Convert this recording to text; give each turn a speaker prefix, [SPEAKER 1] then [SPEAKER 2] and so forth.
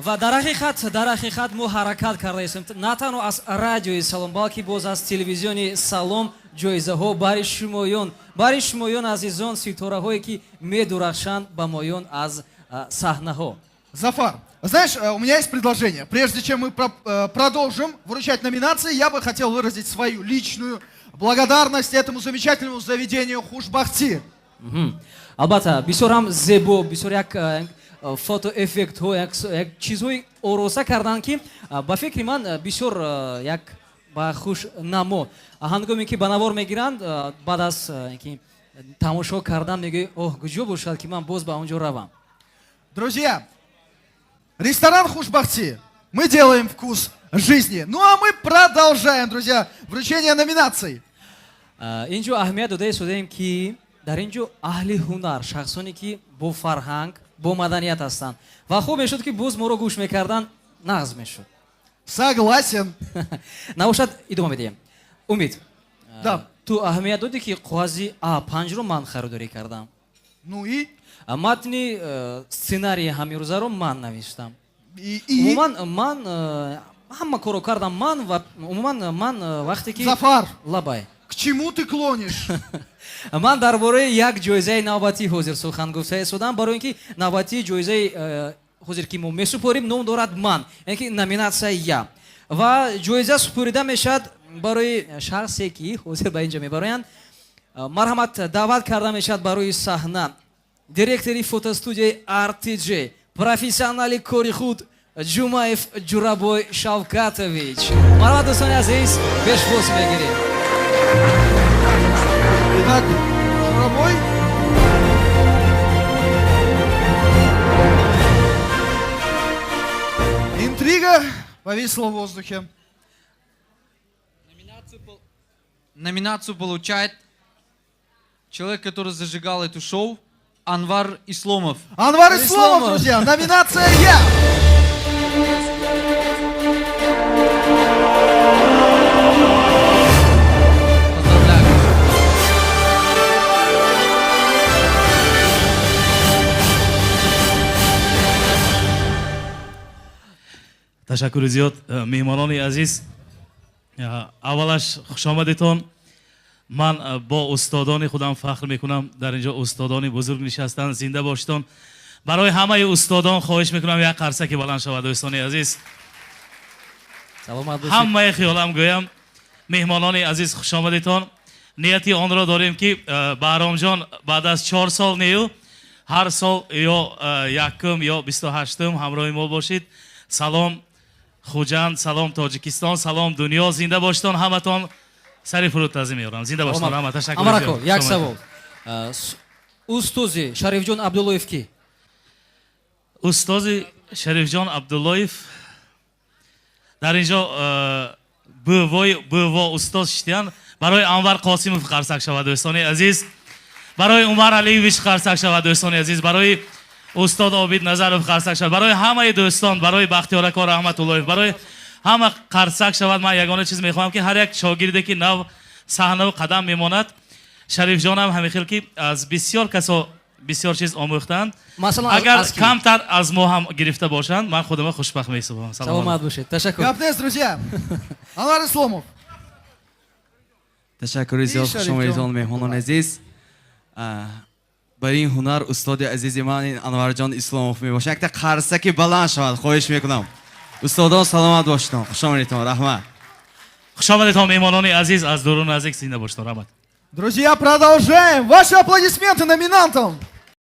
[SPEAKER 1] Ва дар ҳақиқат мо ҳаракат кардаистем, на танҳо аз радиои Салом, балки боз аз телевизиони Салом ҷоизаҳо бари шумоён, азизон, ситораҳое ки медурахшанд ба моён аз саҳнаҳо.
[SPEAKER 2] Зафар, знаешь, у меня есть предложение. Прежде чем мы продолжим вручать номинации, я бы хотел выразить свою личную благодарность этому замечательному заведению «Хушбахти».
[SPEAKER 1] Албатта, бисёр ҳам зебо, бисёр як фотоэффектҳо, як чизҳои ороста карданд, ки ба фикри ман бисёр як ба хушнамо, ҳангоме ки ба навор мегиранд, баъд аз ки тамошо кардан мегӯӣ: «Оҳ, куҷо бошад, ки ман боз ба он ҷо равам?»
[SPEAKER 2] Друзья, ресторан «Хушбахти». Мы делаем вкус жизни. Ну а мы продолжаем, друзья, вручение номинаций.
[SPEAKER 1] Ин ҷо аҳамият дода истодаем, ки дар ин ҷо аҳли ҳунар, шахсоне ки бо фарҳанг, бо маданият ҳастанд, ва хуб мешуд, ки боз моро гӯш мекардан, нағз мешуд.
[SPEAKER 2] Согласен.
[SPEAKER 1] Набошад, идома медиҳем. Умид,
[SPEAKER 2] Да.
[SPEAKER 1] ту аҳамият додӣ, ки коғази А5-ро ман харидорӣ кардам?
[SPEAKER 2] Ну и?
[SPEAKER 1] Матни сценарии ҳамирӯзаро ман навиштам.
[SPEAKER 2] И? И?
[SPEAKER 1] Умуман, ман ҳама корро кардам ман, ва умуман ман вақте ки
[SPEAKER 2] Зафар,
[SPEAKER 1] Лабай.
[SPEAKER 2] к чему ты клонишь?
[SPEAKER 1] Ман дар бораи як ҷоизаи навбатӣ ҳозир сухан гуфта истодам, барои ин ки навбатии ҷоизаи ҳозир, ки мо месупорим, ном дорад «Ман», яъне ки номинатсия «Я», ва ҷоиза супорида мешавад барои шахсе, ки ҳозир ба ин ҷо мебароянд. Марҳамат, даъват карда мешавад барои саҳна директори фотостудияи RTJ, профессионали кори худ Ҷумаев Ҷурабой Шавкатович. Марҳамат, дӯстони азиз, пешвоз мегирем.
[SPEAKER 2] Итак, Журабой. Интрига повисла в воздухе.
[SPEAKER 3] Номинацию получает человек, который зажигал эту шоу, Анвар Исломов.
[SPEAKER 2] Анвар Исломов,
[SPEAKER 1] Исломов.
[SPEAKER 2] Друзья, номинация «Я».
[SPEAKER 3] Поздравляю.
[SPEAKER 4] Ташаккури зиёд, меҳмонони азиз. Аввалаш, хушомадетон. Ман бо устодони худам фахр мекунам. Дар ин ҷо устодони бузург нишастанд, зинда бошитон. Барои ҳамаи устодон хоҳиш мекунам, як қарсаки баланд шавад, дӯстони азиз.
[SPEAKER 1] Саломат бошед.
[SPEAKER 4] Ҳамаи хиёлам гӯям, меҳмонони азиз, хушомадетон. Нияти онро дорем, ки Баҳромҷон баъд аз 4 сол нею ҳар сол ё якум ё 28-ум ҳамроҳи мо бошед. Салом, Хуҷанд, салом, Тоҷикистон, салом, дунё. Зинда бошитон ҳаматон. Сари фуруд тазим меорам. Зинда бошитон ҳама. Ташаккур.
[SPEAKER 1] Анвар, як савол. Устози Шарифҷон Абдуллоев кӣ?
[SPEAKER 4] Устози Шарифҷон Абдуллоев дар ин ҷо бувои буво устоз шитиян. Барои Анвар Қосимов қарсак шавад, дӯстони азиз. Барои Умар Алиевич қарсак шавад, дӯстони азиз. Барои устод Обид Назаров қарсак шавад. Барои ҳамаи дӯстон, барои Бахтиёрако Раҳматуллоев, барои ҳама қарсак шавад. Ман ягона чиз мехоҳам, ки ҳар як шогирде, ки нав саҳнаву қадам мемонад, Шарифҷонам ҳамин хел, ки аз бисёр касо бисёр чиз омӯхтанд,
[SPEAKER 1] Масалан,
[SPEAKER 4] агар
[SPEAKER 1] аз кӣ?
[SPEAKER 4] камтар аз мо ҳам гирифта бошанд, ман худама хушбахт меҳисобам.
[SPEAKER 1] Саломат бошед, ташаккур.
[SPEAKER 2] Гап нест, друзья. Анвар Исломов.
[SPEAKER 5] Ташаккури зиёд.
[SPEAKER 2] Шарифҷон.
[SPEAKER 5] Хушомадитон, меҳмонони азиз. Бар ин ҳунар устоди азизи ман ин Анварҷон Исломов мебошад. Якта қарсаки баланд шавад, хоҳиш мекунам. Устодон, саломат бошитон. Хушомадитон, раҳмат.
[SPEAKER 4] Хушомадитон, меҳмонони азиз, аз дуру наздик. Зинда бошитон, раҳмат.
[SPEAKER 2] Друзья, продолжаем. Ваши аплодисменты номинантам.